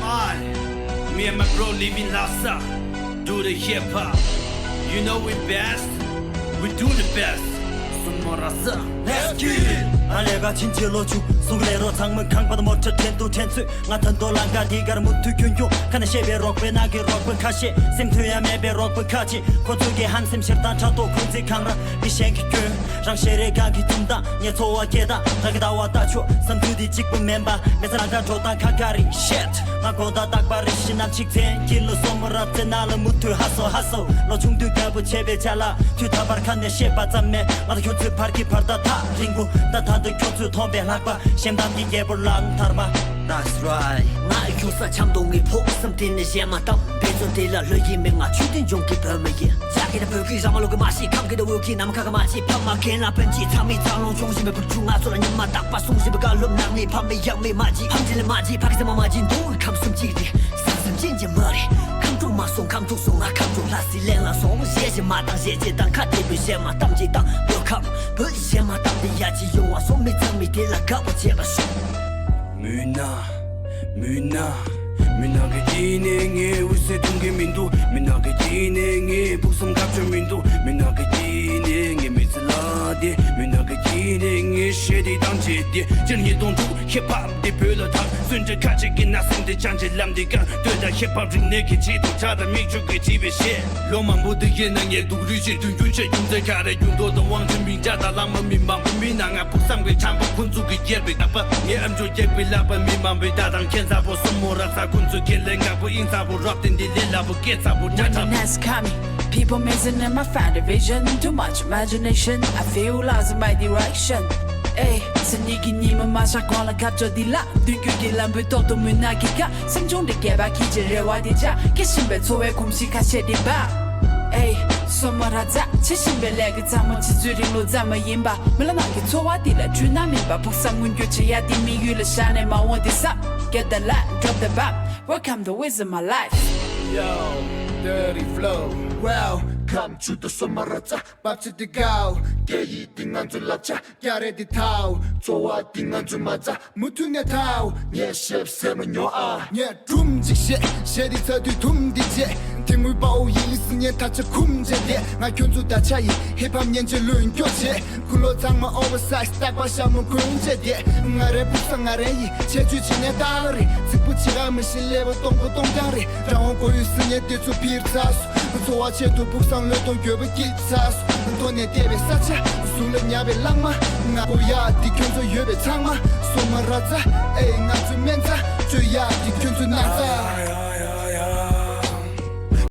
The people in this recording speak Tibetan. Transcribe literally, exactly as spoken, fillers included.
My, me and my bro living Lhasa, do the hip hop. You know we best, we do the best. Somo Raza, let's get it. ཨ་ལས་ཀ་ཕྱིན་ཆད་ལོ་ཆུང་གཟུགས་ལས་རོ་ཚང་མི་གང་པར་མོ་ཊ་ཁྲེན་ཏུ་ཁྲེན་ཚོས་ང་ད་འདོད་ལང་ཀ་འདི་གར་མུ་མཐུད་ཁྱོད་ཁྱོད་ཁ་ནས་བཤད་པའི་རོགས་པའི་ནང་གི་རོགས་པའི་ཁ་ཤས་སེམས་ཐོན་ཡ་མེད་པའི་རོགས་པའི་ཁ་ཅིག་ཁོ་ཚོས་ཀྱི་ཧམ་སེམས་ཤར་དང་ཕྲག་དོག་ཁོ་ཚོས་གང་ར་མི་གཞན་གྱི་སྐྱོན། རང་ཤེས་རེ་གང་གི་ཐུམ་དང་ངས་འཚོ་བ་སྐྱེལ་དང་རང་གི་ལྟ་བ་ལྟ་ཆོག་བསམ་ཚུལ་འདི་གཅིག་པུ་མིན་པ་མི་ཚེ་ལ་དགའ་འགྲོ་དང་ཁ་ཁ་རི་ཤེད། ང་དགོང་དག་རྟག་པར་རེ་ཞིག་ནམ་ཞིག་མཚན་དཀྱིལ་ལ་སོ་མོ་རབ་རྩེ་ནང་ལ་མུ་མཐུད་ཧ་སོ་ཧ་སོ་ལོ་ཆུང་དུས་རྒད་པོ་བྱས་པའི་ཅ་ལག་དུས་ད་བར་ཁ་ནས་ཤེས་པ་ཙམ་མེད་ང་དང་ཁྱོད་ཚོའི་བར་གྱི་བར་ཐག་ཐག་རིང་པོ་ད་ད་དུང་ཁྱོད་ཚོས་མཐོང་པའི་ལྷགས་པ་ཞེམ་ཐག་གི་རྒྱལ་པོ་ལག་ཐར་མ། That's right. ང་ཡོང་ས་ཆབ་མདོ་ངའི་ཕོ་བསམ་དེ་ནས་གཞན་མ་བཏང་། དཔེ་མཚོན་དེ་ལ་ལྷོད་ཀྱི་མེད། ང་ཆོས་ལྡན་ལྗོངས་ཀྱི་བོད་མི་ཡིན། ལྕགས་ཀྱི་དང་བོད་ཀྱི་ར་མ་ལུག་གི་མ་ཤེས། ཁམས་ཀྱི་དང་བོད་ཀྱི་ནམ་མཁའ་གི་མ་ཤེས། ཕ་མ་རྒན་ལགས་སྤུན་མཆེད་ཚང་མའི་འཚར་ལོངས་བྱུང་བཞིན་པའི་བུ་ཕྲུག་ང་ཚོ་ལ་ཉི་མ་རྟག་པར་གསུང་བཞིན་པའི་བཀའ་སློབ་ནང་ནས་ཕ་མེས་ཡང་མེས་མ་བརྗེད། ཕམ་འདྲེ་ལ་མ་བརྗེད། ཕ་གི་སེམས་མ་མ་བརྗེད། མདོ་དབུས་ཁམས་གསུམ་གཅིག་རེད། ས་མཚམས་ཅན་གྱི་མ་རེད། ཁམས་ཕྲུག་མ་སོང་ཁམས་ཕྲུག་སོང་ང་ཁམས་ཕྲུག་ལྷ་སའི་གླིང་ལ་སོང་། གཞས་གཞས་མ་བཏང་གཞས་གཞས་དང་ཁ་བདེ་པོའི་གཞས་མ་བཏང་གཅིག་དང་བོད་ཁམས་བོད་གཞས་མ་བཏང་དེ་ཡ་གཅིག་ཡོང་བ་སོང་། མི་ཚང་མས་དེ་ལ་དགའ་པོ་བྱས་པ་སོང་། མུན་ནག་མུན་ནག་མུན་ནག་གི་དཀྱིལ་ནས་ངའི་འོད་ཟེར་འཐུང་གི་མི་འདུག་མུན་ནག་གི་དཀྱིལ་ནས་ངའི་ཕུགས་བསམ་འགབ་བཅོལ་མི་འདུག་མུན་ནག་གི་དཀྱིལ་ནས་ངའི་མི་ཚེ་ལ་བསྡད། མུན་ནག་གི་དཀྱིལ་ནས་ངའི་གཞས་འདི་བཏང་བྱས་བསྡད། སྤྱིར་ཉིས་སྟོང་དྲུག་ཧིབ་ཧོབ་འདི་བོད་ལ་དར། བརྩོན་འགྲུས་ཁ་ཆེ་གི་ན་སེམས་འདི་ཅང་ཅེ་ལམ་འདི་གང་སྟོད་དང་ཧིབ་ཧོབ་རིག་གནས་ཀྱི་ཆེད་དུ་ཁྲག་དང་མིག་ཆུ་གིས་བྲིས་པའི་གཞས། ལོ་མང་པོ་འདི་ཡིན་ན་ངས་སྡུག་རུས་ཤིག་མདུན་སྐྱོད་བྱས། རྒྱུ་མཚན་ག་རེ་རྒྱུ་མདོ་དང་དབང་ཆེན་མིང་གྲགས་དང་ལྷག་མ་མི་མང་པོ་མི་ན་ང་ཕུགས་བསམ་གི་ཁྲམ་པ་ཁོ་ཚོ་གི་རྒྱལ་བའི་རྟག་པ། ངའི་ཨམ་ཅོག་རྒྱག་པའི་ལག་པ་མི་མང་པོའི་ད་དང་ཁྱེད་མཚར་པོ་སོ་མོ་རབ་ས་ཁོ་ཚོ་ཁྱེད་ལས་འགག་པོ་ཨིན་མཚར་པོ་རབ་བརྟན་འདི་ལས་སླ་པོ་སྐད་མཚར་པོ་ཉག་ཕྲ། When the nights coming, people missing in my fine division. Too much imagination, I feel lost in my direction. Hey, སེམས་ཉིད་ཀྱི་ཉི་མ་མ་ཤར་གོང་ལ་ཁ་ཕྱོགས་འདི་ལ། མདུན་སྐྱོད་ཀྱི་ལམ་བུའི་ཐོག་ཏུ་མུན་ནག་གི་ཁ། སེམས་བྱུང་འདྲེ་བརྒྱད་པ་ཁྱེད་ཀྱི་རེ་བ་དེ་ཆགས། སྐྱེ་བཞིན་པའི་འཚོ་བའི་གོམས་གཤིས་ཁ་ཤས་དེ་འབའ། ཨེ། སོ་མ་ར་ཛ་བྱེད་བཞིན་པའི་ལས་ཀྱི་ཚ་མོ་ཕྱི་ཚུལ་རིང་ལུགས་ཙམ་མ་ཡིན་པ། མི་ལ་ནང་གི་འཚོ་བ་དེ་ལ་འཁྲུལ་སྣང་མིན་པ། ཕུགས་བསམ་མངོན་འགྱུར་བྱེད་ཡ་དེ་དམིགས་ཡུལ་ལ་བཞག་ནས་མ་འོངས་དེ་བསམ། Get the light, drop the bomb. Welcome to Wisdom My Life. Yo, dirty flow. Welcome to the Somarata. Pop to the go. Get it, thing on to la cha. Get it, the towel. So what, thing on to my ta. Mutu ne towel. Yeah, chef, seven, your eye. Yeah, drum, jig shit. Shed it, to do, dum, D J. Thing we bow, you listen, yeah, touch a kum, jet, yeah. My kyun to that chai. Hip hop, yen, jalun, your shit. Kulo, tang, my oversize. Stack, my shamu, kun, jet, yeah. Ngare, pusa, ngare, yi. Che, chu, chi, ne, tari. Zipu, chira, mishi, level, tong, tong, tari. Down, go, you, sin, yeah, ditsu, pir, tas. Tsowa che tu puk sang lo tong gyo ba ki tsas. To ne de be sa cha, su le nya be lang ma. Nga bo ya di kyun zo yo be chang ma. So ma ra za, e nga zu men za. Ju ya di kyun zu na za.